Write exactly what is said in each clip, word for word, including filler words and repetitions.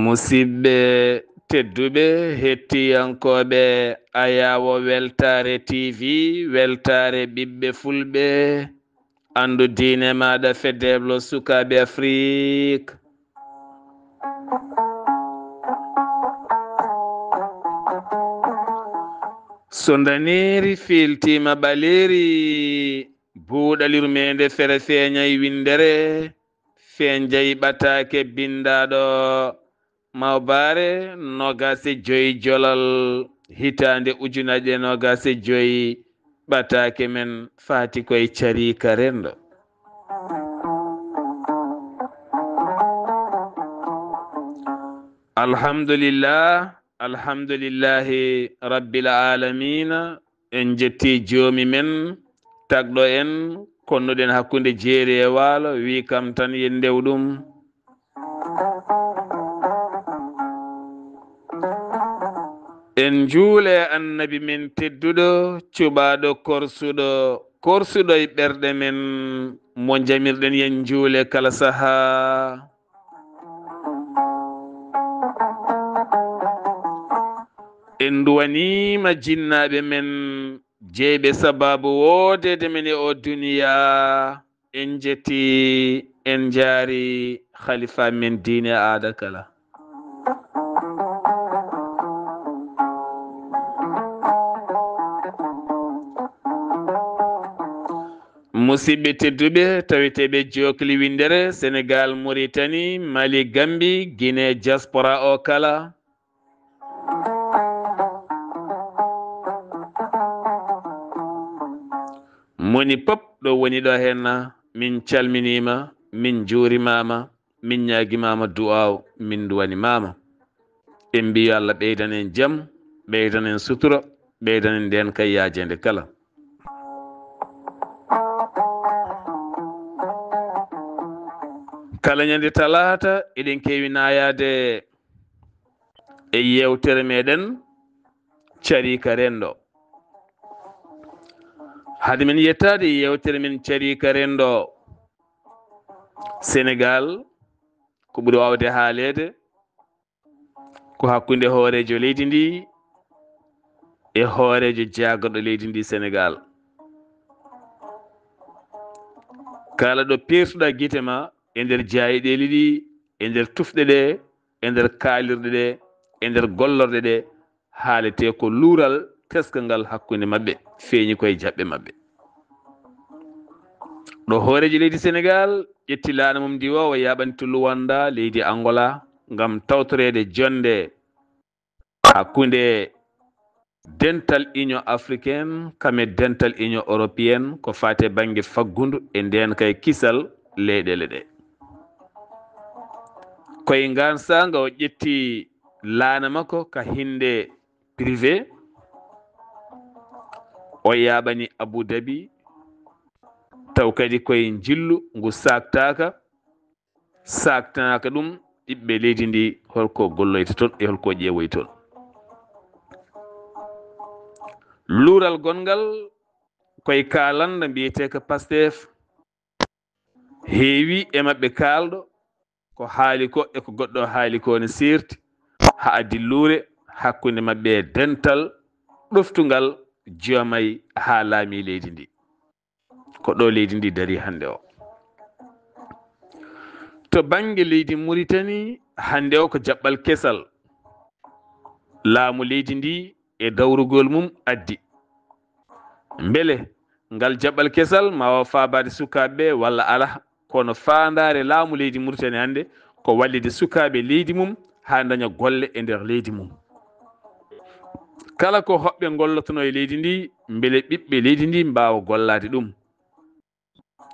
Musidɓe tedduɓe, hettiyankooɓe Ayaawo Weltaare T V, Weltaare Ɓiɓɓe Fulɓe, anndu diine maaɗa, Fedeeblo Sukaaɓe Afrik. So ndaneeri fiiltiima ɓaleeri, buuɗal yurmeende fere feeñay winndere, fenjay ɓataake binndaaɗo Mawbaare noogaas e joy Jolal, hitaande ujunaaje noogaas e joy, ɓataake men faati koye cariika renndo. Alhamdulillah, alhamdulillahi rabbil aalamiina. En njetti joomi men, tagɗo en, konnuɗen hakkunde jeeri e waalo, wi kam tan yen ndew ɗum. En njuule annabi men tedduɗo, cuɓaaɗo korsuɗo, korsuɗo e ɓerɗe men, mo njamirɗen yen njuule kala sahaa. En nduwaniima jinnaaɓe men, jeyɓe sabaabu woodeede men e oo duniyaa. En njetti, en njaari khalifa men diine aada kala. Musidɓe tedduɓe, taweteeɓe jookli winndere, Senegal, Mauritanie, Mali, Gambie, Guinée, diaspora o kala. Moni pop ɗo woni ɗo henna, min calminiima, min njuurimaama, min ñaagimaama du'aaw, min nduwanimaama. En mbiyo Allah ɓeydan en jam, ɓeydan en sutura, ɓeydan en nden kay yaajeende kala. Kala ñande talaata eɗen keewi naayaade e yeewtere meɗen Cariika Renndo. Hade men yettaade e yeewtere men Cariika Renndo, Senegal, ko ɓuri waawde haaleede ko hakkunde hooreejo leydi ndi e hooreejo jaagorɗo leydi ndi, Senegal. Kala ɗo peertuɗaa gite ma e nder jaayiɗeeli ɗi, e nder tufɗe ɗe, e nder kaalirɗe ɗe, e nder gollorɗe ɗe, haaletee ko luural teskangal hakkunde maɓɓe feeñi koye jaɓɓe maɓɓe. Ɗo hooreejo leydi Senegal ƴetti laana mum ndi o, o yaaɓani to Luwanda, leydi Angola, ngam tawtoreede jonnde hakkunde dental Union Africaine kam e dental Union Européenne ko faati e bannge faggundu e ndeenka e kisal leyɗeele ɗe. Koye ngaan saanga o ƴetti laana makko ka hinnde privé, o yaaɓani Abu Dhabi, taw kadi koye njillu ngu saaktaaka, saaktanaaka ɗum ɓiɓɓe leydi ndi, holko golloyta toon e holko ƴeewoy toon. Luural gonngal koye kaalanda mbiyetee ko Pastef, heewi e maɓɓe kaalɗo ko haali ko e ko goɗɗo haali ko ne seerti, haa addi luure hakkunde maɓɓe e dental ɗoftungal Diomaye haa laami leydi ndi. Ko ɗo leydi ndi darii hannde o. To bannge leydi Mauritanie, hannde o ko jaɓɓal kesal laamu leydi ndi e dawrugol mum addi. Mbele ngal jaɓɓal kesal ma waaw faabaade sukaaɓe ɓe walla alaa? Kono faandaare laamu leydi Mauritanie hannde ko wallitde sukaaɓe leydi mum haa ndaña golle e nder leydi mum. Kala ko hoɓɓe ngollotonoo e leydi ndi, mbele ɓiɓɓe leydi ndi mbaawa gollaade ɗum.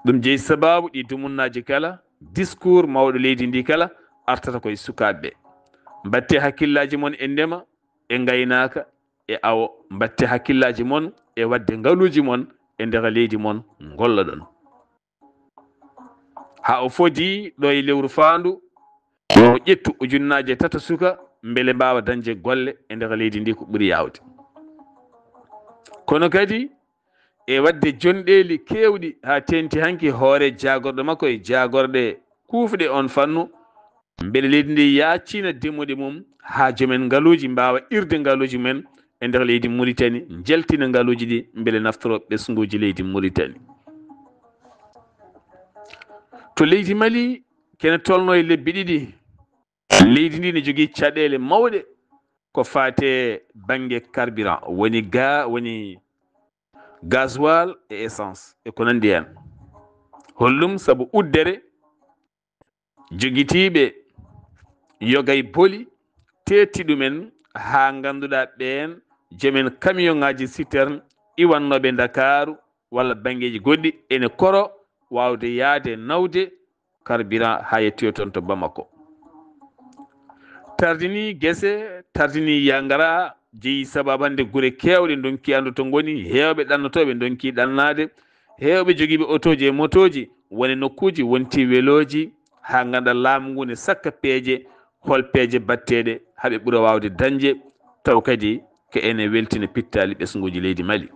Ɗum jeyi sabaabu ɗi dumunnaaji kala, discours mawɗo leydi ndi kala, artata koye sukaaɓe ɓe. Mbatte hakkillaaji mon e ndema, e ngaynaaka, e awo. Mbatte hakkillaaji mon e waɗde ngaluuji mon e nder leydi mon, ngolloɗon. Haa o fodii ɗo e lewru faandu, yo o ƴettu ujunnaaje tato suka, mbele mbaawa dañde golle e nder leydi ndi ko ɓuri yaawde. Kono kadi, e waɗde jonɗeeli keewɗi haa teeŋti hanki hoore jaagorɗe makko e jaagorɗe kuufɗe oon fannu, mbele leydi ndi yaacina demmuɗe mum haa joomen ngaluuji mbaawa irde ngaluuji mumen e nder leydi Muritani, njaltina ngaluuji ɗi mbele naftoro ɓesnguuji leydi Muritani. To leydi Mali, kene tolno e lebbi ɗiɗi, leydi ndi ne jogii caɗeele mawɗe ko faate bannge carburant, woni ga, woni gasoil e essence e ko nanndi heen. Holɗum? Sabu uddere jogitiiɓe yogay boli teetti ɗumen haa ngannduɗaa ɓeen joomen kamiyoŋaaji citerne iwannooɓe Ndakaaru walla banngeeji goɗɗi ene koro waawde yahde nawde carburant haa yettoyo toon to Bamako. Tardini gese, tardini yangara, jeyi sababu hannde gure keewɗe ndonki anndu to ngoni, heewɓe ɗannotooɓe ndonki ɗannaade, heewɓe jogiiɓe otooji e motooji woni nokkuuji wonti welooji, haa ngannduɗaa laamu ngu ne sakka peeje, hol peeje batteeɗe haa ɓe ɓura waawde dañde, taw kadi ko ene weltina pittaali ɓesnguuji leydi Mali.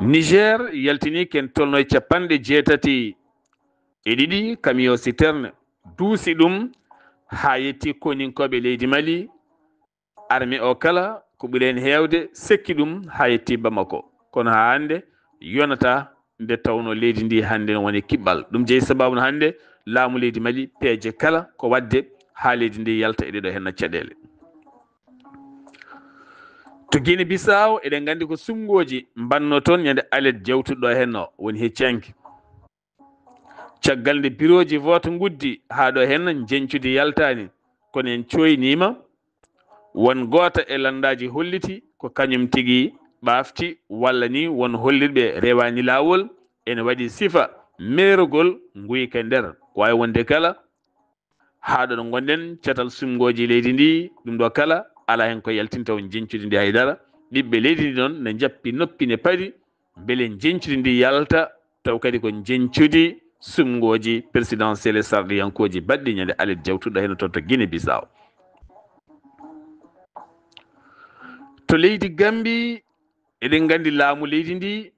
Niger yaltini ken tolno e capanɗe jeetati e ɗiɗi camion citerne, duusi ɗum haa yetti koninkooɓe leydi Mali, armée o kala ko ɓuri heen heewde sekki ɗum haa yetti Bamako. Kono haa hannde yonata nde tawno leydi ndi hannde no woni kiɓɓal. Ɗum jeyi sababu no hannde laamu leydi Mali peeje kala ko waɗde haa leydi ndi yalta e ɗeɗo henna caɗeele. To Guinée Bissau, eɗen nganndi ko suɓngooji mbanno toon ñande alet jawtuɗo henno woni heccanki. Caggal nde birooji vote nguddi haa ɗo henna njeñcudi yaltaani, kono en cooyniima won goota e lanndaaji holliti ko kañum tigi ɓaafti walla ni won hollirɓe rewaani laawol ene waɗi sifa meerogol nguyka nder. Waawi wonde kala haa ɗo ɗo ngonɗen, catal suɓngooji leydi ndi, ɗum ɗo kala alaa heen ko yaltinta won njeñcudi ndi haydara. Ɓiɓɓe leydi ndi noon ne njappi noppi ne paɗi mbele njeñcudi ndi yalta, taw kadi ko njeñcudi suɓngooji présidentielle e sarɗiyankooji baɗɗi ñande alet jawtuɗo heen toon to Guinée Bissau. To leydi Gambie, eɗen nganndi laamu leydi ndi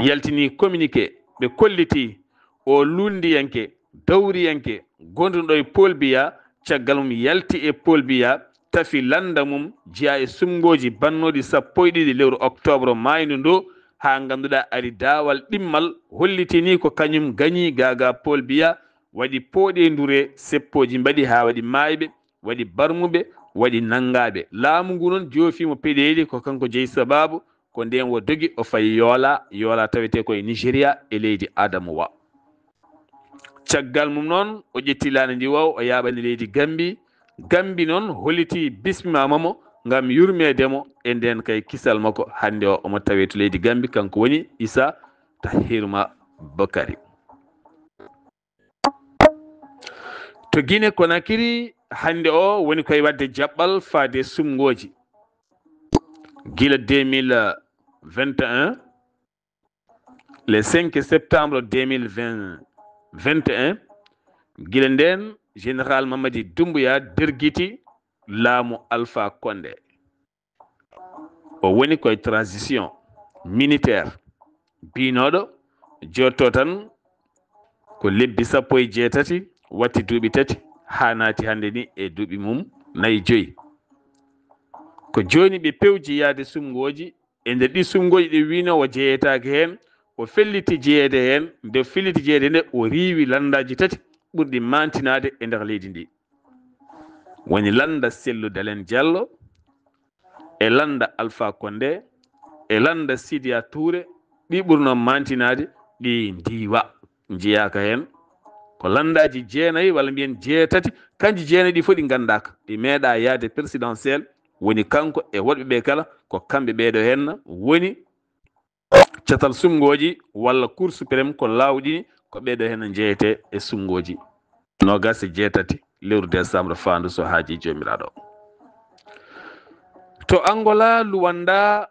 yaltini communiqué, ɓe kolliti o lunndiyanke, dawriyanke, gonduɗo e Paul Biya, caggal mum yalti e Paul Biya, tafi lannda mum, jeya e suɓngooji bannooɗi sappo e ɗiɗi lewru octobre maayndo ndu, haa ngannduɗaa ari daawal ɗimmal, hollitini ko kañum gañi gaagaa Paul Biya, waɗi pooɗe ndure, seppooji mbaɗi haa waɗi maayɓe, waɗi barmuɓe, waɗi nanngaaɓe. Laamu ngu noon joofiimo peɗeeli, ko kanko jeyi sabaabu, ko ndeen o dogi o fayi Yoola, Yoola tawetee ko e Nigeria e leydi Adamawa. Caggal mum noon o ƴetti laana ndi waw o yaaɓani leydi Gambi. Gambi noon holliti bismimaama mo ngam yurmeede mo e ndeen kay kisal makko. Hannde o omo tawee to leydi Gambi, kanko woni Issa Tahirma Bakari. To Guinée Conakry, hannde o woni koye waɗde jaɓɓal faade suɓngooji. Gila deux mille vingt et un, le cinq septembre deux mille vingt, vingt et un, gila ndeen, Général Mamadi Doumbouya dergiti laamu Alpha Condé. O woni koye transition militaire, biynooɗo jotto tan ko lebbi sappo e jeetati, watti duuɓi tati, haa naati hannde ni e duuɓi mum nayi joyi. Ko jooni ɓe pewji yahde suɓngooji, e nder ɗi suɓngooji ɗi wino o jeyetaake heen, o felliti jeyeede heen, nde felliti jeyeede nde o riiwi lanndaaji tati ɓurɗi maantinaade e nder leydi ndi. Woni lannda Cellou Dalein Diallo, e lannda Alpha Condé, e lannda Sidiya Touré, ɗi ɓurnoo maantinaade, ɗi ndiiwa, njiyaaka heen. Ko lanndaaji jeenayi, walla mbiyen jeetati, kanji jeenayi ɗi fof ɗi nganndaaka. Ɗi meeɗaa yahde présidentielle, woni kanko e woɗɓe ɓe kala, ko kamɓe ɓeeɗo heen woni catal suɓngooji walla Cour suprême ko laawɗini, ko ɓeeɗo heen njeyete e sunngooji noogas e jeetati lewru décembre faandu so haaji Joomiraaɗo. To Angola, Luanda,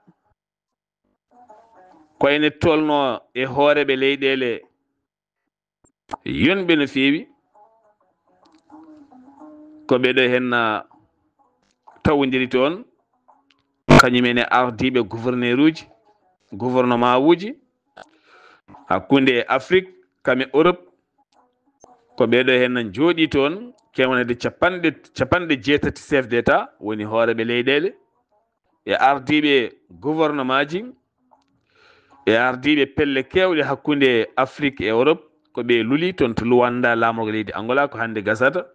ko ene tolno e hooreeɓe leyɗeele yonɓe no feewi. Ko ɓeeɗo heen, ah, tawondiri toon, kañum en e ardiiɓe gouverneur uji, gouvernement uji hakkunde Afrique kam e Europe. Ko ɓeeɗo heen njooɗii toon, kewnade capanɗe, capanɗe jeetati chef d'État, woni hooreeɓe leyɗeele, e ardiiɓe gouvernement ji, e ardiiɓe pelle keewɗe hakkunde Afrique e Europe, ko ɓe luli toon to Luanda, laamorgo leydi Angola, ko hannde gasata,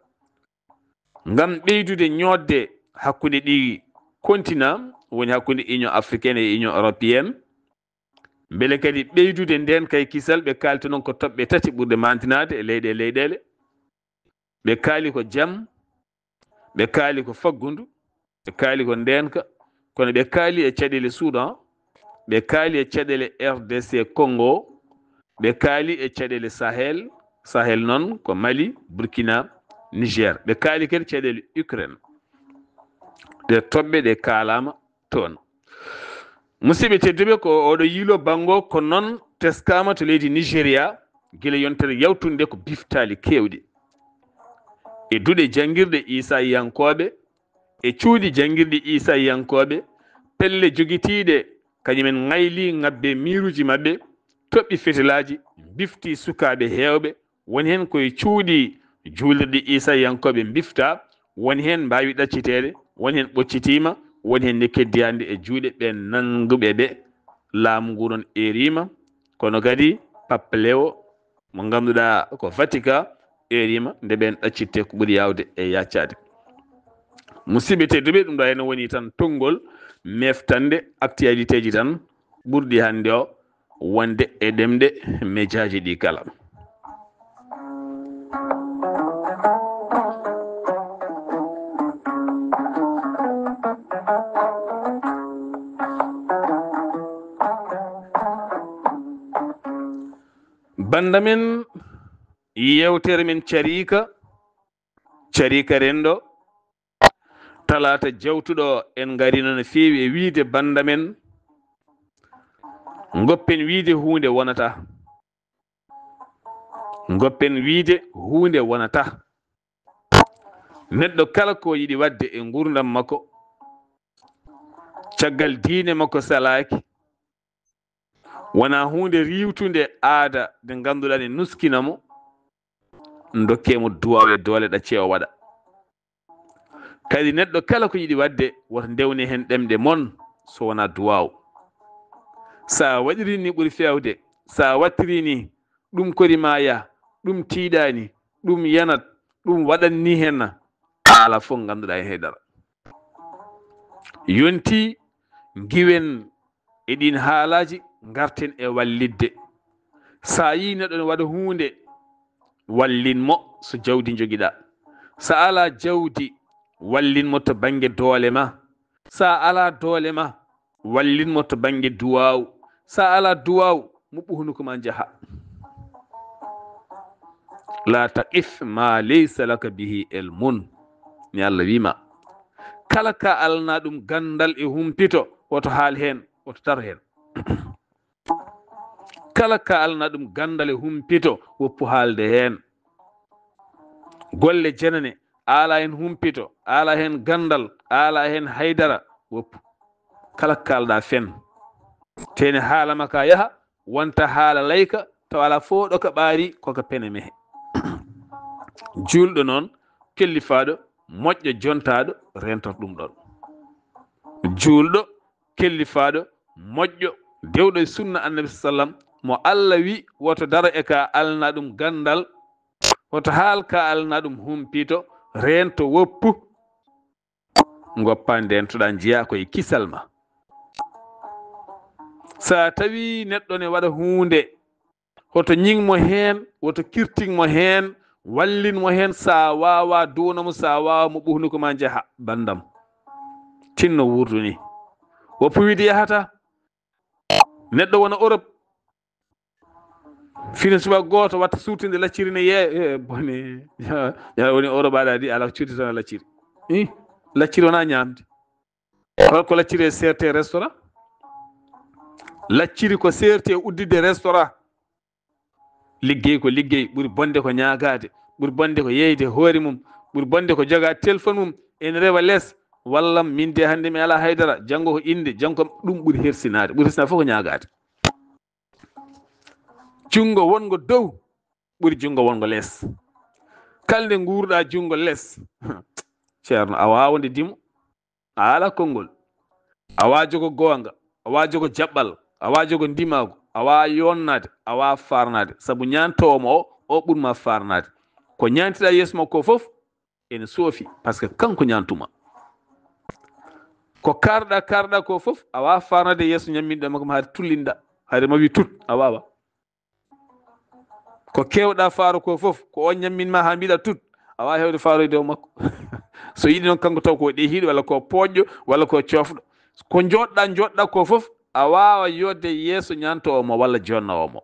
ngam ɓeydude ñootde hakkunde ɗi continent, woni hakkunde Union africaine e Union européenne, mbele kadi ɓeydude ndeen kay kisal. Ɓe kaali toon ko toɓɓe tati ɓurɗe maantinaade e leyɗe, leyɗeele. Ɓe kaali ko jam, ɓe kaali ko faggundu, ɓe kaali ko ndeenka, kono ɓe kaali e caɗeele Soudan, ɓe kaali e caɗeele R D C Congo, ɓe kaali e caɗeele Sahel, Sahel noon ko Mali, Burkina, Niger. Ɓe kaali kadi caɗeele Ukraine. Ɗe toɓɓe ɗe kaalaama toon. Musidɓe tedduɓe, ko oɗo yiilo banngo ko noon teskaama to leydi Nigeria, gila yontere yawtunde ko biftaali keewɗi. E duɗe janngirɗe Iisayankooɓe, e cuuɗi janngirɗi Iisayankooɓe, pelle jogitiiɗe kañum en ŋayli ŋabbe miiruuji maɓɓe, toɓɓi fetelaaji, bifti sukaaɓe heewɓe, woni heen koye cuuɗi juulirɗi Iisayankooɓe mbifta, woni heen mbaawi ɗacciteede, woni heen ɓoccitiima, woni heen ne keddiyaande e juuɗe ɓeen nannguɓe ɓe. Laamu ngu noon eeriima, kono kadi pappalewo mo ngannduɗaa ko Vatican eeriima, nde ɓeen ɗaccitte ko ɓuri yaawde e yaccaade. Musidɓe tedduɓe, ɗum ɗo heen woni tan tonngol meftande actualité ji tan ɓurɗi hannde o wonde e ɗemɗe mejaaji ɗi kala. Bannda men, yeewtere men cariika, cariika renndo, talaata jawtuɗo en ngarino no feewi e wiide bannda men, ngoppen wiide huunde wonata. Ngoppen wiide huunde wonata. Neɗɗo kala ko yiɗi waɗde e nguurndam makko, caggal diine makko salaaki, wona huunde riiwtunde aada nde ngannduɗaa ne nuskina mo, ndokkee mo duwaaw e doole ɗaccee o waɗa. Kadi neɗɗo kala ko yiɗi waɗde, woto ndewne heen ɗemɗe mon so wonaa duwaaw. So a waɗirii ni ɓuri feewde, so a waɗtirii ni, ɗum kori ma yah, ɗum tiiɗaani, ɗum yanat, ɗum waɗat ni heen, alaa fof ngannduɗaa heen hay dara. Yontii ngiwen e ɗiin haalaaji, ngarten e wallitde. So a yii neɗɗo ne waɗa huunde, wallin mo so jawdi njogiɗaa. So a alaa jawdi, wallin mo to bannge doole ma. So a alaa doole ma, wallin mo to bannge duwaaw. So a alaa duwaaw, muɓɓu hunuko ma njaha. La taqif ma laysa laka bihi ilmun. Ni Allah wi ma. Kala ka alna ɗum ganndal e humpito, woto haal heen, woto tar heen. Kala ka alna ɗum ganndal e humpito, woppu haalde heen. Golle jenane, ala heen humpito, ala heen ganndal, ala heen haydara, woppu. Kala ka kaalɗa fen. Tene haala ma ka yaha, wonta haala layka, tawa ala fof ɗo ka ɓaari, ko ka pene mehe. Juulɗo noon, kellifaaɗo, moƴƴo jontaaɗo, rentoto ɗum ɗon. Juulɗo, kellifaaɗo, moƴƴo, dewɗo e sunna Annabi sallam, mo Allah wi woto daro e ka alna ɗum ganndal, woto haal ka alna ɗum humpito, reento woppu, ngoppa ndentoɗa njiya ko e kisal ma. Sa tawi neɗɗo ne waɗa huunde, hoto ñing mo heen, woto kirting mo heen, wallin mo heen, sa waawa duwna mo, sa waawa mo ɓuhnuko ma njaha, banndam. Tinno wuurdu ni. Woppu wiide yahata. Neɗɗo wona Europe, Fini suba gooto watta suutinde lacciri ne yee, eh, bone. Ya, ya woni Europe aɗa di ala cuuti tan lacciri. Ih, lacciri wona ñaamde. Holko lacciri e seerte restaurant? Lacciri ko seerte uddide restaurant. Liggey ko liggey, ɓuri bonde ko ñaagaade, ɓuri bonde ko yeeyde hoore mum, ɓuri bonde ko joga téléphone mum, ene rewa les, walla min de hannde mi ala haydara, janngo ko innde, janngo ɗum ɓuri hersinaade, ɓuri hersinaade fof ko ñaagaade. Junngo wonngo dow ɓuri junngo wonngo les. Kala nde nguurɗa junngo les, ceerno, a waawde dimo, a ala konngol. A waa jogo goonga, a waa jogo jaɓɓal, a waa jogo ndimaagu, a waa yonnaade, a waa faarnaade. Sabu ñaantoowo ma o, o ɓurma faarnaade. Ko ñaantiɗa yeeso makko fof, ene soofi, parce que kanko ñaantuma. Ko kaarɗa, kaarɗa ko fof, a waa faarnaade yeeso ñamminɗo makko ma, haade tullinɗa, haade ma wi tut, a waawa. Ko kewɗa faaro ko fof, ko on ñammin ma haa mbiɗa tut, a waawi hewde faaroyde o makko. So yiɗi noon kanko taw ko ɗehiiɗo, walla ko poƴƴo, walla ko coofɗo. Ko njoɗɗa, njoɗɗa ko fof, a waawa yodde yeeso ñaantoowo mo walla jonnoowo mo.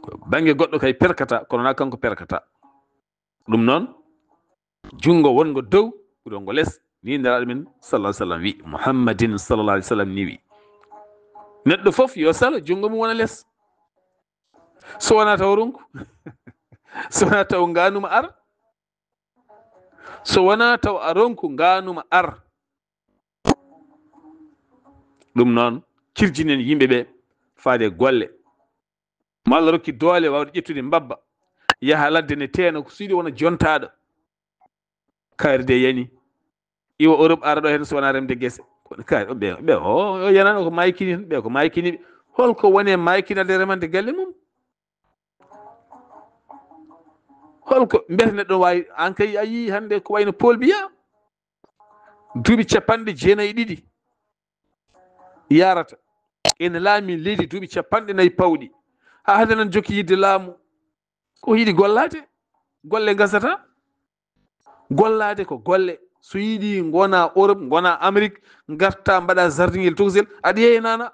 Ko bannge goɗɗo kay perkata, kono na kanko perkata. Ɗum noon, junngo wonngo dow, ɓuri wonngo les, ni Nelaaɗo men sallallahu alaihi wasallam wi, Muhammadin sallallahu alaihi wasallam ni wi. Neɗɗo fof yo salo junngo mum wona les. So wonaa taw ronku, so wonaa taw ngaanuma ar, so wonaa taw a ronku ngaanuma ar. Ɗum noon, cirjinen yimɓe ɓe faade golle. Mo Allah rokki doole waawde ƴettude mbabba, yaha ladde ne teena, ko suyɗi wona jontaaɗo. Kaari de yani. Iwa Europe ara ɗo heen so wonaa remde gese. Kono kaari, ɓe, ɓe, o, o yanano ko maykini, ɓe ko maykini. Holko woni e maykinade remande galle mum? Holko mbiyata neɗɗo waawi, an kay a yii hannde ko wayno Paul Biya? Duuɓi capanɗe jeenayi e ɗiɗi yarata. Ene laami leydi duuɓi capanɗe nayi pawɗi. Haa hannde nan jokki yidde laamu. Ko yiɗi gollaade? Golle ngasata. Gollaade ko golle. So yiɗi ngona Europe, ngona Amérique, ngarta mbaɗa jardingel tokosel, aɗa yeeya nana.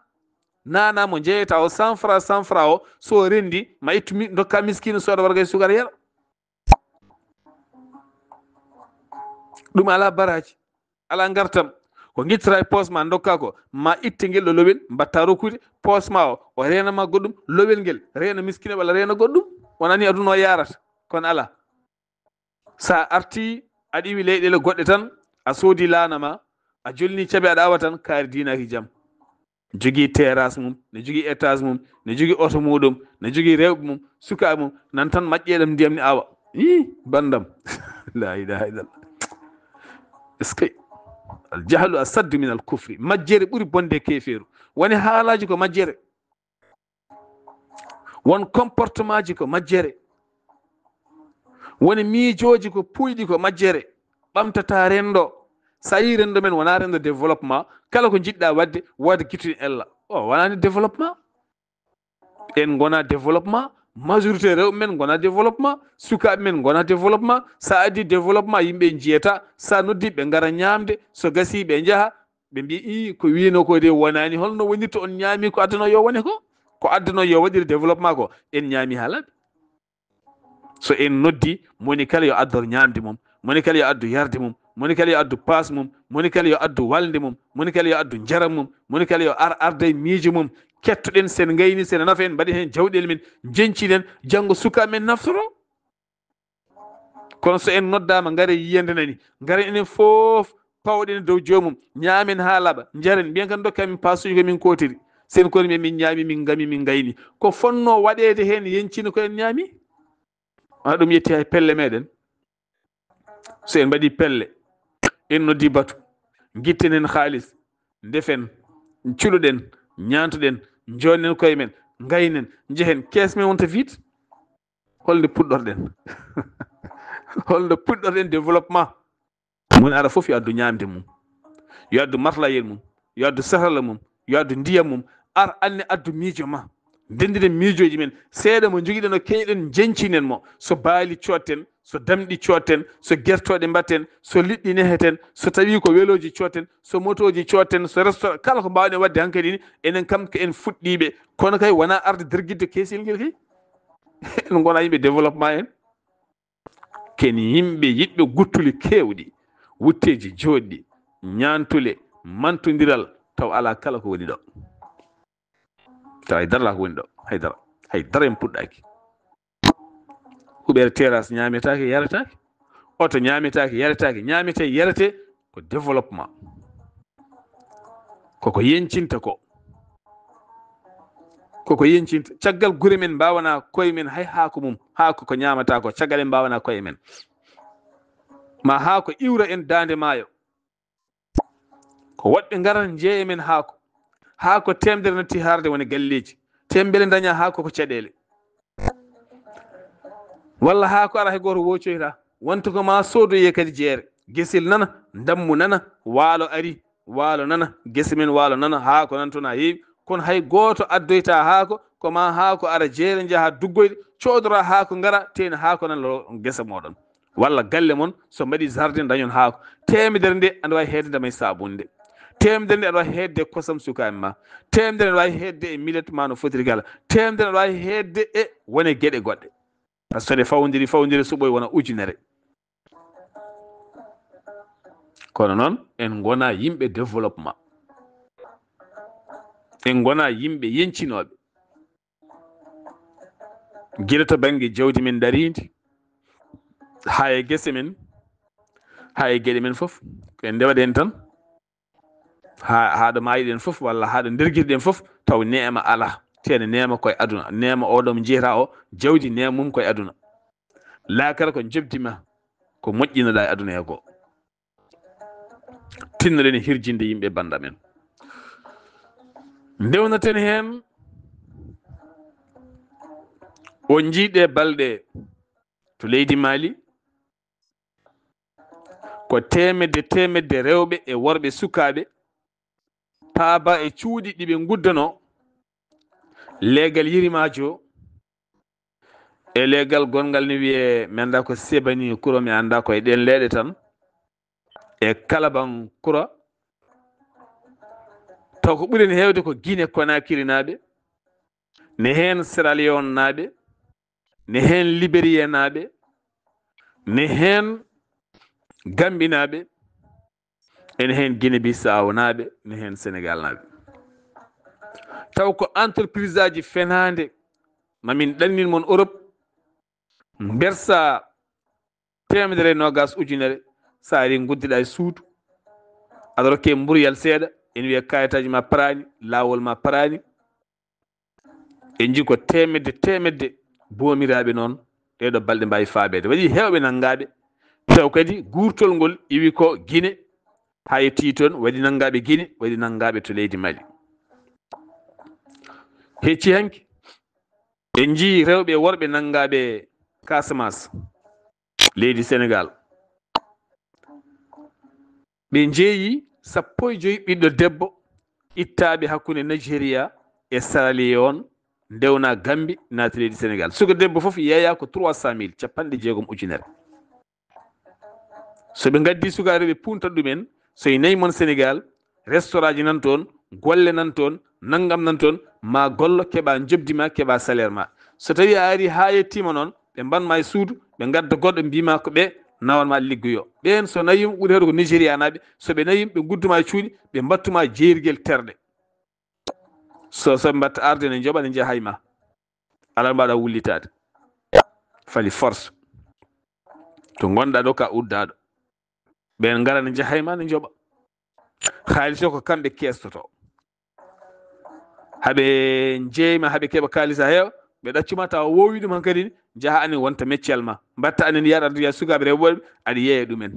Nana mo jeeyata o cent francs, cent francs o, so rendi, ma ittu mi, ndokka miskino sooda warga e sukara yara. Ɗum ala baraji, ala ngartam. Ko ngittata e poos ma ndokka ko, ma itte ngel ɗo lowel, mbatta rokkude, poos ma o, o reena ma goɗɗum, lowel ngel, reena miskino walla reena goɗɗum. Wonani aduna o yarata, kono ala. Sa arti, aɗa iwi leyɗele goɗɗe tan, a soodi laana ma, a jolni cabe aɗa awa tan, kaari diinaaki jam. Jogii terrasse mum, ne jogii étage mum, ne jogii oto muɗum, ne jogii rewɓe mum, sukaaɓe mum, nan tan maƴƴeeɗam ndiyam ni awa. Ii, bandam. La ilaha illallah. Est-ce que al jahlu asaddu min al kufri? Majjere ɓuri bonde keefeeru. Woni haalaaji ko majjere. Won comportement ji ko majjere. Woni miijooji ko puuyɗi ko majjere. Ɓamtata renndo. So a yii renndo men wonaa renndo développement, kala ko njiɗɗa waɗde, wooda gittuɗi ella. O wonani développement. En ngona développement, majorité rewɓe men ngona développement, sukaaɓe men ngona développement. So a addi développement, yimɓe njiyata, so a noddi ɓe ngara ñaamde, so gasi ɓe njaha, ɓe mbi i ko wino ko de wonani, holno wonirta on ñaami ko addano yo wone ko? Ko addano yo waɗir développement ko en ñaami haa laaɓi. So en noddi, moni kala yo addor ñaamde mum, moni kala yo addu yarde mum, moni kala yo addu paas mum, moni kala yo addu walnde mum, moni kala yo addu njaram mum, moni kala yo ar arda e miijo mum. Kettoɗen sen ngayni, sen nafa en, mbaɗi heen jawɗel men, njencinen, janngo suka men naftoro. Kono so en noddaama, ngare yiyande nani, ngare enen fof pawɗen dow joomum, ñaamen haa laaɓa, njaren, mbiyen kan dokka min paasuji ko min kootiri. Sen koni min, min ñaami, min ngami, min ngayni. Ko fonnoo waɗeede heen yencino ko en ñaami? A ɗum yetti hay pelle meɗen. So en mbaɗi pelle, en noddi batu, ngitten heen haalis, ndefen, cuɗoɗen, ñaantoɗen, njoɗnen koye men, ngaynen, njehen, kees men wonta vide. Holnde puɗɗorɗen? Holnde puɗɗorɗen développement? Moni ara fof yo addu ñaamde mum, yo addu matlayel mum, yo addu sahrala mum, yo addu ndiyam mum, ar anne addu miijo ma. Ndendiren miijooji men, seeɗa mo njogiɗen o keñɗen, njencinen mo. So baali coodten, so damɗi coodten, so gertooɗe mbaɗten, so liɗɗi neheten, so tawii ko welooji coodten, so motooji coodten, so restaurant, kala ko mbaawɗen waɗde hankadi ni, enen kam ko en fuɗɗiiɓe. Kono kay wonaa arde dergitde keesel ngel kay. En ngonaa yimɓe développement en. Ken yimɓe yiɗɓe guttuli keewɗi, wutteeji jooɗɗi, ñaantule, mantondiral, taw alaa kala ko woni ɗo. Taw hay dara alaa ko woni ɗo, hay dara, hay dara en puɗɗaaki. Huɓeere terrasse ñaametaake, yaretaake. Oto ñaametaake, yaretaake. Ñaametee, yaretee ko développement. Koko yencinta ko. Koko yencinta. Caggal gure men mbaawanaa koye men hay haako mum. Haako ko ñaamataa ko. Caggal en mbaawanaa koye men. Ma haako iwra en daande maayo. Ko woɗɓe ngaran njeeya men haako. Haako teemedere natti haarde woni galleeji. Te mbele ndaña haako ko caɗeele. Walla haako ara hay gooto woocoyta. Wonta ko ma soodoye kadi jeere. Gesel nana, ndammu nana, waalo ari, waalo nana, gese men waalo nana, haako nan toon haa heewi. Kono hay gooto addoyta haako, ko ma haako ara jeere njaha duggoyde, coodora haako ngara, teena haako nan lo gesa mooɗon. Walla galle mon, so mbaɗi jardin dañon haako. Teemedere nde, aɗa waawi heedde ndamay saabunde. Teemedere nde, aɗa waawi heedde kosam sukaaɓe ma. Teemedere aɗa waawi heedde e millet ma no fotiri kala. Teemedere aɗa waawi heedde e wone geɗe goɗɗe. Par ce que so ɗe fawndiri, fawndiri so ɓooyi wona ujunere. Kono noon, en ngonaa yimɓe développement. En ngonaa yimɓe yencinooɓe. Gila to bannge jawdi men ndariindi, haa e gese men, haa e geɗe men fof, ko en ndewat heen tan. Haa, haa ɗo maayiɗen fof, walla haa ɗo ndergirɗen fof, taw neema alaa. Teene neema koye aduna. Neema o ɗo mo njeyata o, jawdi neema mum koye aduna. Laakara ko njoɓdi ma, ko moƴƴinoɗaa e aduna he ko. Tinnoɗen e hirjinde yimɓe bannda men. Ndewnaten heen o njii ɗe balɗe to leydi Mali, ko teemedde, teemedde rewɓe e worɓe sukaaɓe paaba e cuuɗi ɗi ɓe nguddanoo, leegal yirimaajo e leegal gonngal ne wiyee, mi anndaa ko Sebani Kuro, mi anndaa ko e ɗeen leeɗe tan, e Kalaban Kuro. Taw ko ɓuri en heewde ko Guinée Conakry naaɓe, ne heen Sierra Leone naaɓe, ne heen Libéria naaɓe, ne heen Gambie naaɓe, ene heen Guinée Bissau naaɓe, ne heen Sénégal naaɓe. Taw ko entreprise aji fenaande, ma min ɗannin mon Europe, mbersa teemedere e noogaas ujunere, so a ari nguddiɗa e suudu, aɗa rokke mburuyal seeɗa, ene wiya kayitaaji ma paraani, laawol ma paraani. En njii ko teemedde, teemedde boomiraaɓe noon, ɗee ɗoo balɗe mbaawi faabeede. Waɗi heewɓe nanngaaɓe, taw kadi guurtol ngol iwi ko Gine, haa yettii toon, waɗi nanngaaɓe Gine, waɗi nanngaaɓe to leydi Mali. Hecci hanki, en njii rewɓe e worɓe nanngaaɓe Casamance, leydi Senegal. Ɓe njeeyi sappo e joyi ɓiɗɗo debbo ittaaɓe hakkunde Nigeria e Sierra Leone, ndewna Gambie, naati leydi Senegal. Suka debbo fof yeeya ko trois cent mille, capanɗe jeegom ujunere. So ɓe ngaddi sukaaɓe ɓe punta ɗumen, so e nayi mon Senegal, restaurant ji nan toon, golle nan toon, nanngam nan toon, ma gollo keɓa njoɓdi ma, keɓa salaire ma. So tawi a ari haa yettiima noon, ɓe mban ma e suudu, ɓe ngadda goɗɗo, mbiima ko ɓe nawan ma liggoyo. Ɓeen so nayi yum ɓuri heewde ko Nigeria naaɓe, so ɓe nayi yum ɓe nguddu ma e cuuɗi, ɓe mbattu ma jeyrgel terɗe. So, so ɓe mbatta arde ne njoɓa, ne njahay ma. Alaa mbaɗa wullitaade. Fali force. To ngonɗa ɗo ka uddaaɗo. Ɓeen ngara ne njahay ma ne njoɓa. Haalis o ko kamɓe keestoto. Haɓe njeeyma, haɓe keɓa kaalis a heewa, ɓe ɗaccuma tawa woowi ɗum hankadi, njaha anen wonta meccel ma. Mbatta anen yaar adduya sukaaɓe rewɓe aɗa yeeya ɗumen.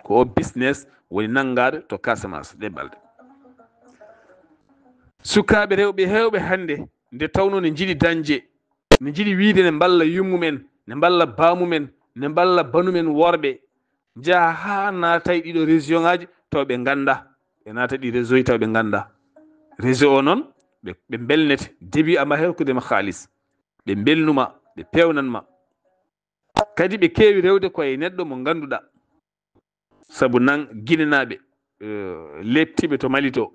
Ko o business woni nanngaaɗo to Casamance ɗe balɗe. Sukaaɓe rewɓe heewɓe hannde nde tawnoo ne njiɗi dañde, ne njiɗi wiyde ne mballa yummumen, ne mballa baamumen, ne mballa banumen worɓe, njaha haa naata e ɗiɗo région ŋaaji taw ɓe ngannda. Ɓe naata ɗi réseau ji taw ɓe ngannda. Réseau o noon, ɓe, ɓe mbelnete. Début a mbaɗa heen ko dema haalis. Ɓe mbelnuma, ɓe peewnanma. Kadi ɓe keewi rewde ko e neɗɗo mo ngannduɗaa. Sabu nan Ginenaaɓe, eh, leeptiiɓe to Mali to,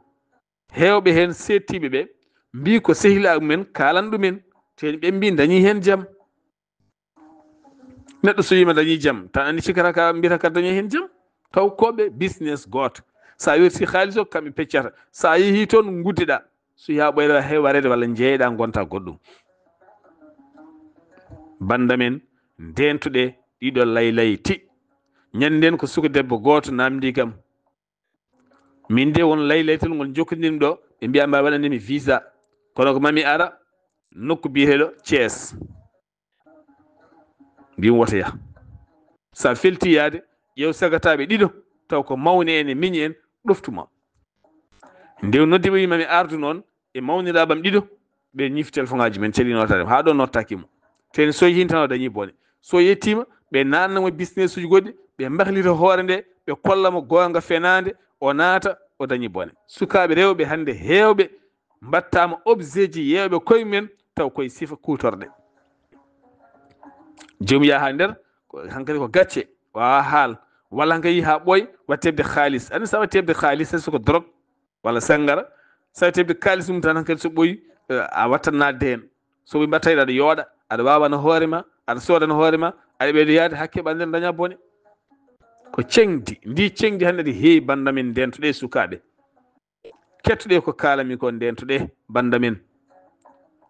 heewɓe heen seettiiɓe ɓe mbii ko sehilaaɓe mumen kaalan ɗumen, te ɓe mbii dañii heen jam. Neɗɗo so wiima dañii jam, tan anndi cikata ka mbiyata ka dañii heen jam. Taw ko ɓe business gooto. So a werti haalis o, kamɓe peccata. So a yehii toon, nguddiɗaa. So yaa ɓoyre he wareede walla njeeyɗaa ngonta goɗɗum. Bannda men, ndeentuɗe ɗiɗo laylayti. Ñande ndeen ko suka debbo gooto naamndii kam. Min de won laylaytol ngol njokkondirmi ɗo, ɓe mbiya mbawi waɗande mi visa. Kono ko mami ara nokku biyeteeɗo Thiès. Mbimi wota yah. Sa felti yaade, ƴeew sagataaɓe ɗiɗo, taw ko mawni en e miñi en, ɗoftuma. Nde noddi ɓe wima mi ardu noon, e mawniraaɓam ɗiɗo, ɓe ñiifi téléphone ngaaji men, celi notaade mo. Haa ɗo nottaaki mo. Teni so yehii tan o dañii bone. So yettiima, ɓe naatna mo business uji goɗɗi, ɓe mbahlita hoore nde, ɓe kolla mo goonga fenaande, o naata, o dañii bone. Sukaaɓe rewɓe hannde heewɓe mbattaama objet ji yeewɓe koye mumen, taw koye sifa kuutorɗe. Joom yaha nder, ko, hankadi ko gacce, wawa haal. Walla hankadi haa ɓooy, wattebde xaalis. Ani sa wattebde xaalis, hay so ko drogue, walla sanngara, sa wattebde kaalis mum tan, hankadi so ɓooyi, eh, a wattat naatde heen. So ɓe mbatta aɗa yooɗa, aɗa wawana hoore ma, aɗa soodana hoore ma, aɗa ɓeydo yaade hakke ɓannder daña bone. Ko ceŋdi, ndi ceŋdi hannde ndi heewi bannda men ndeentuɗe sukaaɓe. Kettuɗe ko kaalami ko ndeentuɗe bannda men.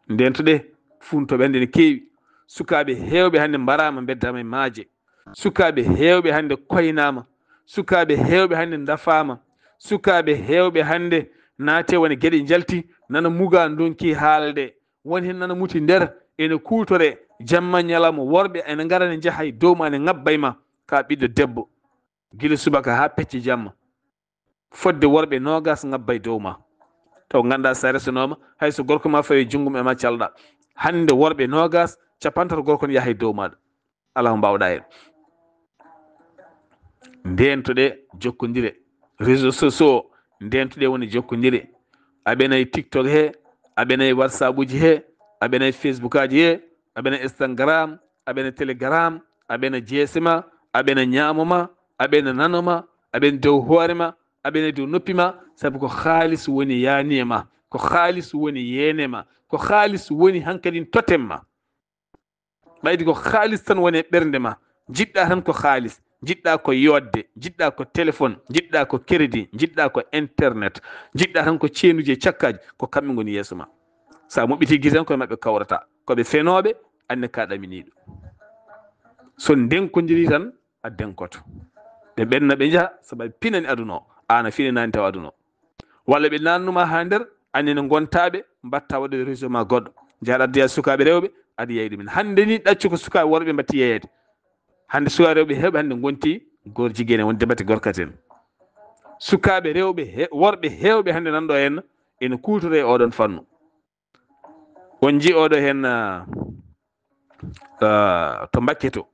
Ndeentuɗe funtoɓe hannde ne keewi. Sukaaɓe heewɓe hannde mbaraama mbeddama e maaje. Sukaaɓe heewɓe hannde koynaama. Sukaaɓe heewɓe hannde ndafaama. Sukaaɓe heewɓe hannde naate woni geɗe njalti, nana muga ndonki haalde. Won heen nana muti nder, ene kuutore jamma ñalawma worɓe ene ngara ne njaha e dow ma ne ŋabba e ma. Ka ɓiɗɗo debbo. Gila subaka haa pecce jamma. Fodde worɓe noogas ŋabba e dow ma. Taw ngannda sa resanooma, hay so gorko ma fawi junngum e ma calɗa. Hannde worɓe noogas, capantato gorko ne yaha e dow maɗa. Alaa ko mbaawɗa heen. Ndeentoɗe jokkondire. Réseaux sociaux, ndeentoɗe woni jokkondire. Aɓena e TikTok he, aɓena e WhatsApp uji he, aɓena e Facebook aji he, aɓena e Instagram, aɓena e Telegram, aɓena jeese ma, aɓena ñaamo ma, aɓena nano ma, aɓena dow hoore ma, aɓena dow noppi ma, sabu ko haalis woni yaani e ma, ko haalis woni yeene ma, ko haalis woni hankadin totem ma. Ɓaydi ko haalis tan woni e ɓernde ma, njiɗɗa tan ko haalis, njiɗɗa ko yodde, njiɗɗa ko téléphone, njiɗɗa ko crédit, njiɗɗa ko internet, njiɗɗa tan ko ceenuji e cakkaji, ko kamɓe ngoni yeeso ma. Sa moɓɓiti gite tan koye maɓɓe kawrata, ko ɓe fenooɓe, anne ka ɗaminiiɗo. So ndenkodiri tan, a denkoto. Ɓe ɓenna ɓe njaha, sabu ɓe pinani aduna o, an a finanaani taw aduna o. Walla ɓe naatnuma haa nder, anne ne ngontaɓe, mbatta waɗude réseau ma goɗɗo. Njahaɗa addoya sukaaɓe rewɓe, aɗa yeeyi ɗumen. Hannde ni ɗaccu ko sukaaɓe worɓe mbatti yeeyeede. Hannde sukaaɓe rewɓe heewɓe hannde ngonti gorjigene, wonde mbatti gorkaten. Sukaaɓe rewɓe he-, worɓe heewɓe hannde nan ɗo henna, ene kuutoro e oɗon fannu. On njii oɗo heen, ah, ah, to Mbakke to.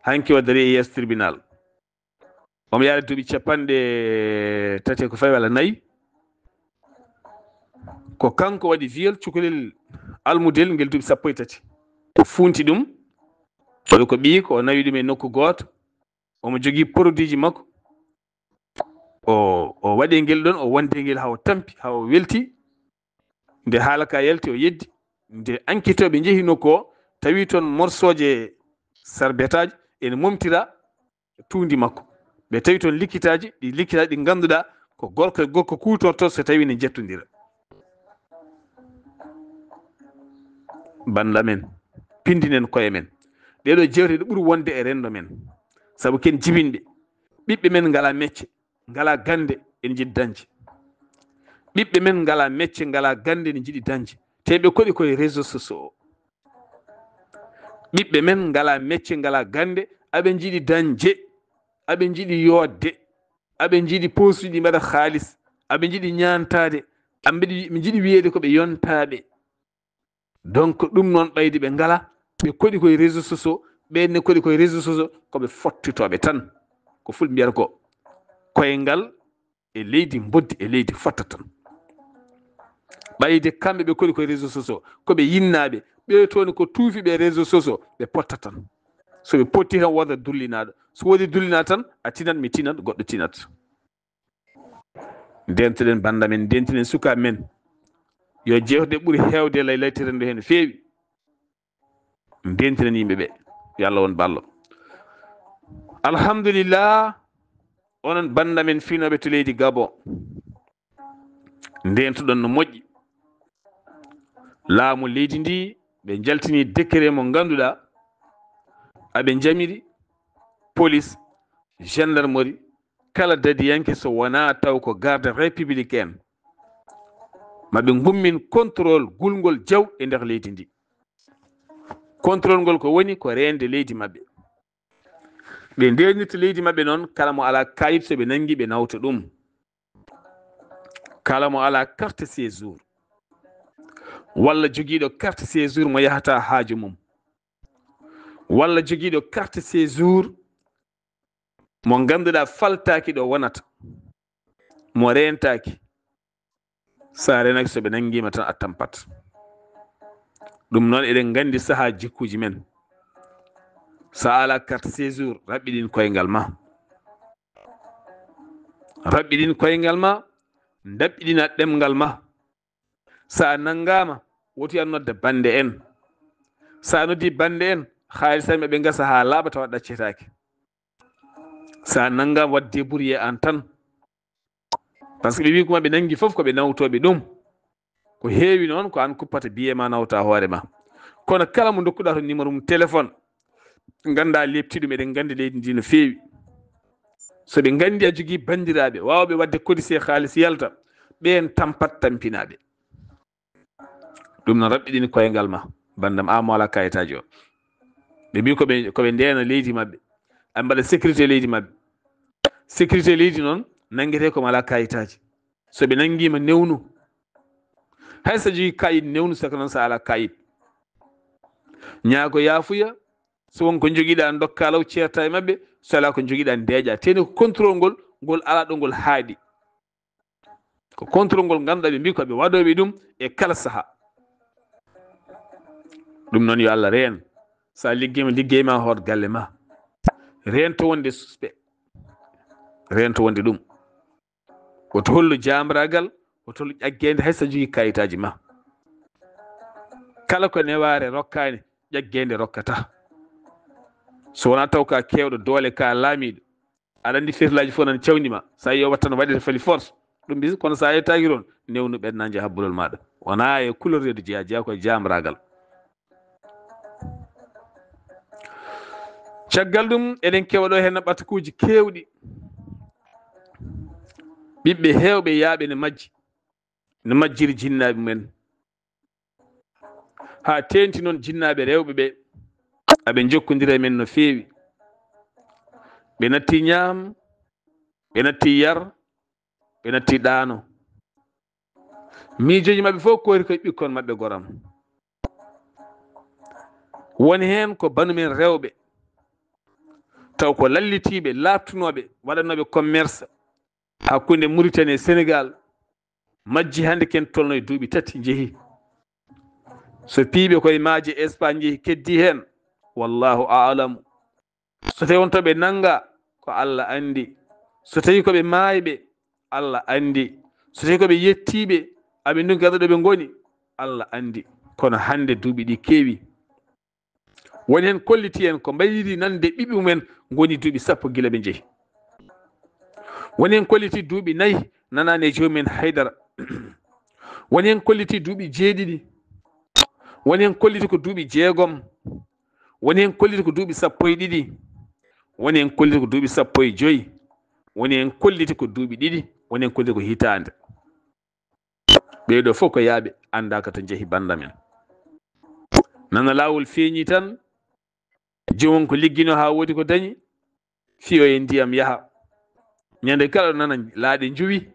Hanki o darii e yeeso tribunal. Omo yaari duuɓi capanɗe tati ko fawi walla nayi. Ko kanko waɗi viol cukalel almudel ngel duuɓi sappo e tati. O funti ɗum. Waɗi ko ɓiyi ko o nawi ɗum e nokku gooto. Omo jogii produit ji makko. O, o waɗi ngel ɗon, o wondi ngel haa o tampi, haa o welti. Nde haala ka yalti, o yeddi. Nde ankitooɓe njehi nokku o, tawi toon morsooje sarbetaaji ene momtira tuundi makko. Ɓe tawi toon likkitaaji, ɗi likkitaaji ɗi ngannduɗaa ko gorko e gorko kuutorto so tawi ne njettondira. Bannda men, pindinen koye men. Ɗeɗo jeewte ɗe ɓuri wonde e renndo men. Sabu ken jibinɓe. Ɓiɓɓe men ngalaa mecce, ngalaa gannde, ene njiɗi dañde. Ɓiɓɓe men ngalaa mecce, ngalaa gannde, ene njiɗi dañde. Te ɓe koɗi koye réseaux sociaux o. Ɓiɓɓe men ngalaa mecce, ngalaa gannde, aɓe njiɗi dañde, aɓe njiɗi yodde, aɓe njiɗi posuji ɗi mbaɗa haalis, aɓe njiɗi ñaantaade, aɓe njiɗi, ɓe njiɗi wiyeede ko ɓe yontaaɓe. Donc, ɗum noon ɓaydi ɓe ngalaa, ɓe koɗi koye réseaux sociaux, ɓeen ne koɗi koye réseaux sociaux, ko ɓe fottitooɓe tan. Ko fulɓe mbiyata ko koyngal e leydi mboddi e leydi fotta tan. Ɓayde kamɓe ɓe koɗi koye réseaux sociaux, ko ɓe yinnaaɓe, ɓe toon ko tuufi ɓe réseaux sociaux, ɓe potta tan. So ɓe potti tan, wooda dullinaaɗo. So woodi dullinaaɗo tan, a tinat, mi tinat, goɗɗo tinat. Ndeentoɗen bannda men, ndeentinen sukaaɓe men. Yo jeewte ɓuri heewde lay laytirande heen no feewi. Ndeentinen yimɓe ɓe. Yo Allah won ballo. Alhamdulillah, onon bannda men finooɓe to leydi Gabon. Ndeentoɗon no moƴƴi. Laamu leydi ndi, ɓe njaltini décret mo ngannduɗaa, aɓe njamiri police, gendarmerie, kala dadiyanke so wonaa taw ko garde républicaine. Ma ɓe ngummin contrôle gulngol jaw e nder leydi ndi. Contrôle ngol ko woni? Ko reende leydi maɓɓe. Ɓe ndeenirta leydi maɓɓe noon, kala mo alaa kayit, so ɓe nanngi, ɓe nawta ɗum. Kala mo alaa carte séjour, walla jogiiɗo carte séjour mo yahata haaju mum, walla jogiiɗo carte séjour mo ngannduɗaa faltaaki ɗo wonata, mo reentaaki, so a reenaaki, so ɓe nanngiima tan, a tampat. Ɗum noon, eɗen nganndi sahaa jikkuuji men. So a alaa carte séjour, raɓɓiɗin koyngal ma. Raɓɓiɗin koyngal ma, ndaɓɓiɗina ɗemngal ma. So a nanngaama, woti a nodda bannde en. So a noddi bannde en, haalis an ɓe ngasa haa laaɓa tawa ɗaccetaake. So a nanngaama, waɗ débrouiller aan tan. Par ce que ɓe wii ko ma ɓe nanngi fof ko ɓe nawtooɓe ɗum. Ko heewi noon ko aan kuppata billet ma, nawta hoore ma. Kono kala mo ndokkuɗaa toon numéro mum téléphone, nganndaa lepti ɗum, eɗen nganndi leydi ndi no feewi. So ɓe nganndi a jogii banndiraaɓe waawɓe waɗde codice haalis yalta, ɓeen tampat tampinaaɓe. Ɗum noon raɓɓiɗini koyngal ma, banndam, a mo alaa kayitaaji o. Ɓe mbii ko ɓe, ko ɓe ndeena leydi maɓɓe, a mbaɗa sécurité leydi maɓɓe. Sécurité leydi noon nanngete ko mo alaa kayitaaji. So ɓe nanngiima, newnu. Hay so a jogii kayit, newnu, saka noon so a alaa kayit. Ñaago yaafuya, so won ko njogiɗaa, ndokkaa law, ceertaa e maɓɓe, so alaa ko njogiɗaa, ndeeƴaa. Teni ko contrôle ngol, ngol alaa ɗo ngol haaɗi. Ko contrôle ngol ngannduɗaa ɓe mbii ko ɓe waɗooɓe ɗum e kala sahaa. Ɗum noon yo Allah reen. So a liggeema, liggey ma hoot galle ma. Reento wonde suspect. Reento wonde ɗum. Woto hollu jaamraagal, woto hollu ƴaggeende hay so a jogii kayitaaji ma. Kala ko newaare rokkaani, ƴaggeende rokkata. So wonaa taw ka keewɗo doole, ka laamiiɗo, aɗa anndi feetalaaji fof nan cawndi ma. So a yii o waɗ tan waɗete fali force. Ɗum mbisi, kono so a yettaaki toon, newnu ɓen na njaha bolol maaɗa. Wonaa e couleur reedu jeyaa, jeyaa ko e jaamraagal. Caggal ɗum, eɗen keɓa ɗo heen ɓatakuuji keewɗi. Ɓiɓɓe heewɓe yaaɓe ne majji, ne majjiri jinnaaɓe mumen. Haa teenti noon jinnaaɓe rewɓe ɓe, aɓe njokkondira e men no feewi. Ɓe natti ñaam, ɓe natti yar, ɓe natti ɗaano. Miijooji maɓɓe fof koori koye ɓikkon maɓɓe goram. Woni heen ko banu men rewɓe, taw ko lallitiiɓe, laaɓtunooɓe, waɗanooɓe commerce hakkunde Mauritanie e Sénégal, majji hannde ken tolno e duuɓi tati njehi. So piiɓe koye maaje Espagne njehi, keddi heen, wallahu aalamu. So tawi won to ɓe nannga, ko Allah anndi. So tawi ko ɓe maayɓe, Allah anndi. So tawi ko ɓe yettiiɓe, aɓe ndunki gaɗa ɗo ɓe ngoni, Allah anndi. Kono hannde duuɓi ɗi keewi. Woni heen kolliti en ko mbayri nande ɓiɓɓe mumen ngoni duuɓi sappo gila ɓe njehi. Woni heen kolliti duuɓi nayi nanaani e joomum en haydara. Woni heen kolliti duuɓi jeeɗiɗi. Woni heen kolliti ko duuɓi jeegom. Woni heen kolliti ko duuɓi sappo e ɗiɗi. Woni heen kolliti ko duuɓi sappo e joyi. Woni heen kolliti ko duuɓi ɗiɗi. Woni heen kolliti ko hitaande. Ɓee ɗoo fof ko yaaɓe, anndaaka to njehi bannda men. Nana laawol feeñi tan, joomum ko ligginoo haa woodi ko dañi, fiyo e ndiyam yaha. Ñande kala ɗo nana laaɗe njuwi,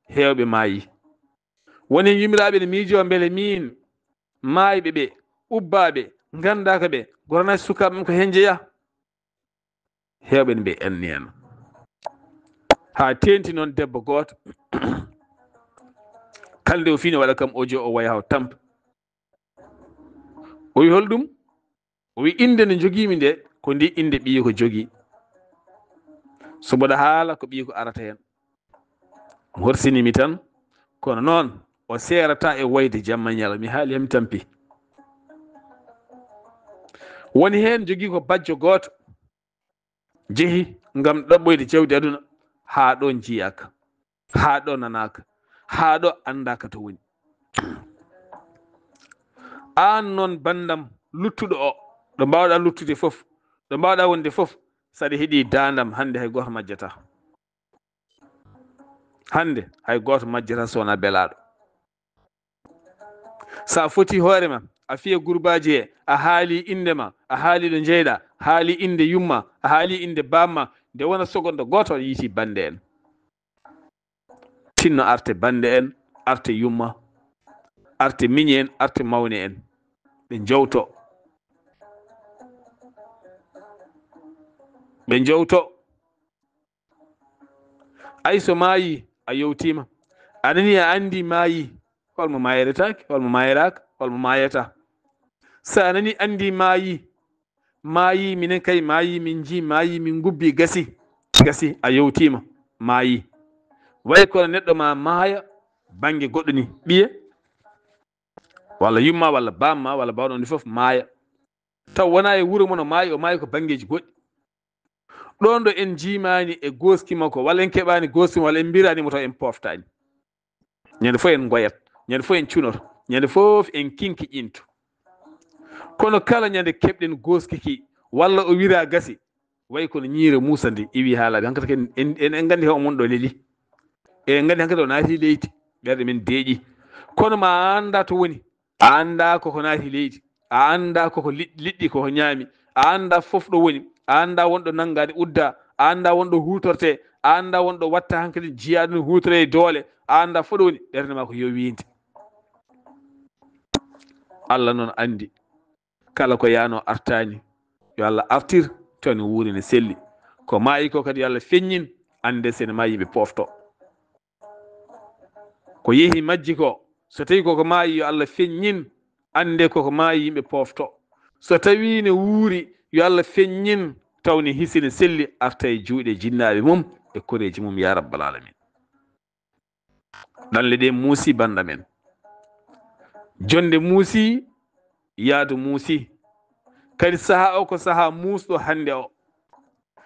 heewɓe maayi. Woni heen yummiraaɓe ne miijoo mbele miin, maayɓe ɓe, ubbaaɓe, nganndaaka ɓe, goranaaki sukaaɓe mum ko heen njeyaa. Heewɓe ne mbiya en ni en. Haa teenti noon debbo gooto, kala nde o fini o waɗa kam audio, o waya haw tampa. O wi hol ɗum? O wi innde nde njogiimi nde, Ko ndi innde ɓiyiiko jogii. So mboɗa haala, ko ɓiyiiko arata heen. Horsini mi tan, kono noon o seerata e woyde jamma e ñalawma. Mi haali, hami tampi. Woni heen jogii ko bajjo gooto, jehi ngam ɗaɓɓoyde jawdi aduna, haa ɗo njiyaaka, haa ɗo nanaaka, haa ɗo anndaaka to woni. Aan noon, banndam luttuɗo o, ɗo mbaawɗaa luttude fof, ɗo mbaawɗaa wonde fof, so aɗa heɗii daandam, hannde hay gooto majjataa. Hannde hay gooto majjataa so wonaa belaaɗo. So a foti hoore ma, a fiya gurbaaji he, a haali innde ma, a haali ɗo njeyɗaa, haali innde yumma, a haali innde baamma, nde wona segonde gooto a yiiti bannde en. Tinno arte bannde en, arte yumma, arte miñi en, arte mawne en. Ɓe njowto. Ɓe njowto. Ay so maayi, a yowtiima. A nani, a anndi maayi, hol mo maayiretaake, hol mo maayiraaka, hol mo maayata. So a nani anndi maayi, maayi, minen kay maayi, min njii maayi, min ngubbi, gasi, gasi, a yowtiima, maayi. Way kono neɗɗo ma maaya bannge goɗɗo ni, ɓiye, walla yumma, walla baamma, walla bawɗo on fof maaya. Taw wonaa e wuro mon o maayi, o maayi ko banngeeji goɗɗi. Ɗoon ɗo en njiimaani e gooski makko, walla en keɓaani gooski makko, walla en mbiraani mo, taw en pooftaani. Ñande fof en ngoyat, ñande fof en cunoto, ñande fof en kinki ƴinto. Kono kala ñande keɓɗen gooski ki, walla o wira gasi, way kono ñiire Muusa ndi iwi haalaaɓe. Hankata ken en, en, en nganndi he o mon ɗo leli. Eɗen nganndi hankata o naati leydi, ɓerɗe men deeƴi. Kono ma a annda to woni, a annda koko naati leydi, a annda koko liɗ-, liɗɗi koko ñaami, a annda fof ɗo woni, a annda wonɗo nanngaani udda, a annda wonɗo huutorte, a annda wonɗo watta hankadi jiyaa ɗum huutore e doole, a annda fof ɗo woni, ɓernde ma ko yowiinde. Allah noon anndi. Kala ko yaano artaani, yo Allah artir, to ne wuuri ne selli. Ko maayi ko kadi yo Allah feññin, annde sene maayi yimɓe poofto. Ko yehi majji ko, so tawi koko maayi yo Allah feññin, annde koko maayi yimɓe poofto. So tawi ne wuuri yo Allah feññin, taw ne hisi ne selli, arta e juuɗe jinnaaɓe mum e koreeji mum, ya rabbal alamin. Ɗanle ɗe muusi, banndam en. Jonde muusi, yaadu muusi. Kadi sahaa o ko sahaa muusɗo hannde o.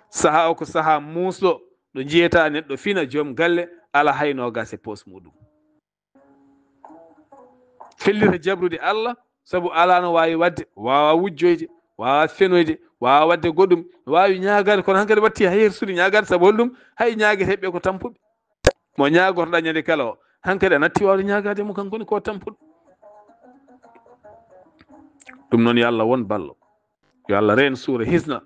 Sahaa o ko sahaa muusɗo, ɗo njiyata neɗɗo fina joom galle, ala hay noogaas e poos muɗum. Fellita jabrude Allah, sabu alaa no waawi waɗde, waawaa wujjoyde, waawaa fenoyde, waawaa waɗde goɗɗum, waawi ñaagaade, kono hankadi watti hay her suuɗi ñaagaade, sabu holɗum? Hay ñaageteeɓe ko tampuɓe. Mo ñaagorɗaa ñande kala o, hankadi a natti waawde ñaagaade mo, kanko ne ko tampuɗo. Ɗum noon, yo Allah won ballo. Yo Allah reen suura hisna.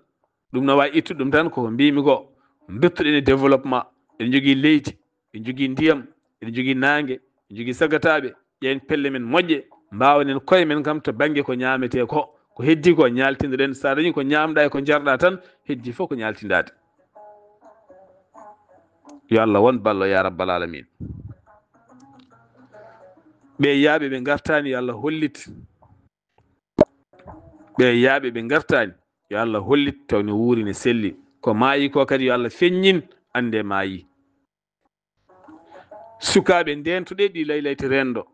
Ɗum no waawi ittude ɗum tan ko mbimi ko, duttuɗen e développement. Eɗen jogii leydi, eɗen jogii ndiyam, eɗen jogii naange, eɗen jogii sagataaɓe. Ƴeen pelle men moƴƴe, mbaawanen koye men kam to bannge ko ñaametee ko. Ko heddii ko ñaaltindiren, so a dañii ko ñaamɗaa e ko njarɗaa tan, heddii fof ko ñaaltindaade. Yo Allah won ballo, ya rabbal alamin. Ɓe yaaɓe ɓe ngartaani, yo Allah hollit. Ɓe yaaɓe ɓe ngartaani, yo Allah hollit, taw ne wuuri ne selli. Ko maayi ko kadi yo Allah feññin, annde maayi. Sukaaɓe, ndeentoɗe ɗi laylayti renndo.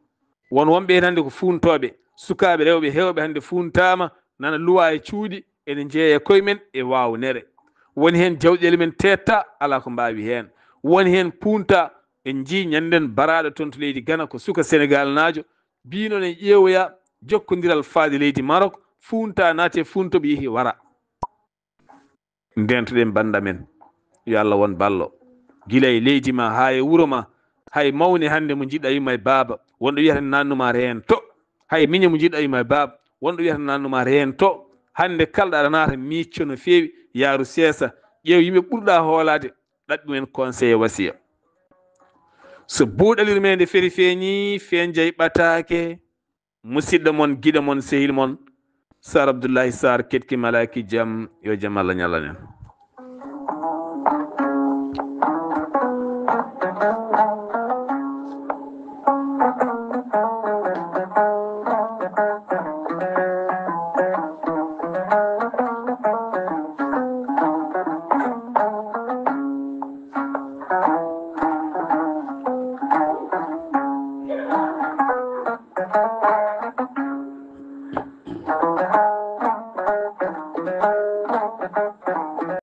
Won wonɓe heen hannde ko fuuntooɓe. Sukaaɓe rewɓe heewɓe hannde fuuntaama, nana luwa e cuuɗi, ene njeeya e koye men e waawnere. Woni heen jawɗeele men teetta, alaa ko mbaawi heen. Woni heen puunta, en njii ñannden baraaɗo toon to leydi Gana, ko suka Senegaalnaajo, biino ne ƴeewoya jokkondiral faade leydi Marok, fuunta naati e fuuntooɓe, yehi wara. Ndeentoɗen bannda men, yo Allah won ballo. Gila e leydi ma, haa e wuro ma, hay mawne hannde mo njiɗɗa yumma e baaba, wonɗo wiyata nannuma reento. Hay miñe mo njiɗɗa yumma e baaba, wonɗo wiyata nannuma reento. Hannde kalɗo aɗa naata miicco no feewi, yaaru seesa, ƴeew yimɓe ɓurɗa hoolaade, ɗaɓɓi mumen conseil e wasiya. So buuɗalirmeende feri feeñi, feenjay ɓataake. Musidɗo mon, giɗo mon, sehil mon, Sar Abdullahi Sar, ketki malaaki jam, yo jam Allah ñallan en.